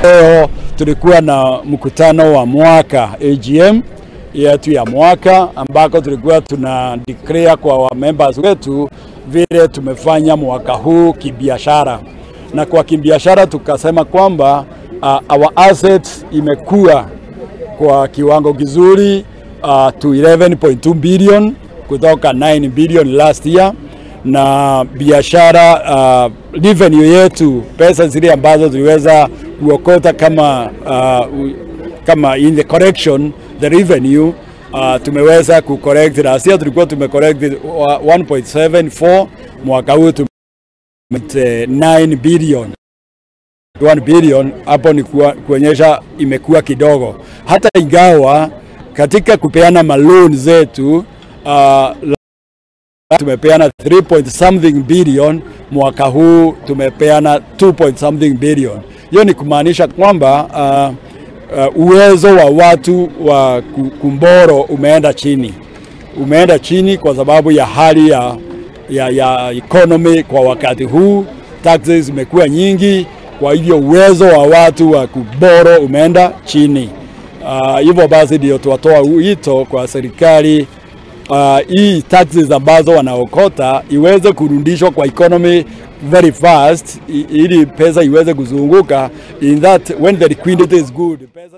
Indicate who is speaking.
Speaker 1: Leo tulikuwa na mkutano wa mwaka AGM yetu ya mwaka ambako tulikuwa tuna declare kwa wa members wetu vile tumefanya mwaka huu kibiashara, na kwa kibiashara tukasema kwamba our assets imekuwa kwa kiwango kizuri to 11.2 billion kutoka 9 billion last year, na biashara revenue yetu, pesa zile ambazo tuliweza kuokota kama in the correction the revenue tumeweza kucorrect. Last year tulikuwa tumecorrect 1.74, mwaka huu tume 9 billion 1 billion. Hapo ni kuonyesha imekuwa kidogo, hata ingawa katika kupeana maloan zetu tumepeana 3 point something billion, mwaka huu tumepeana 2 point something billion. Hiyo ni kumaanisha kwamba uwezo wa watu wa kuborrow umeenda chini, umeenda chini kwa sababu ya hali ya economy kwa wakati huu. Taxes zimekuwa nyingi, kwa hivyo uwezo wa watu wa kuborrow umeenda chini. Hivyo basi ndio tuwatoa wito kwa serikali hii taxes ambazo wanaokota iweze kurudishwa kwa economy very fast ili pesa iweze kuzunguka, in that when the liquidity is good pesa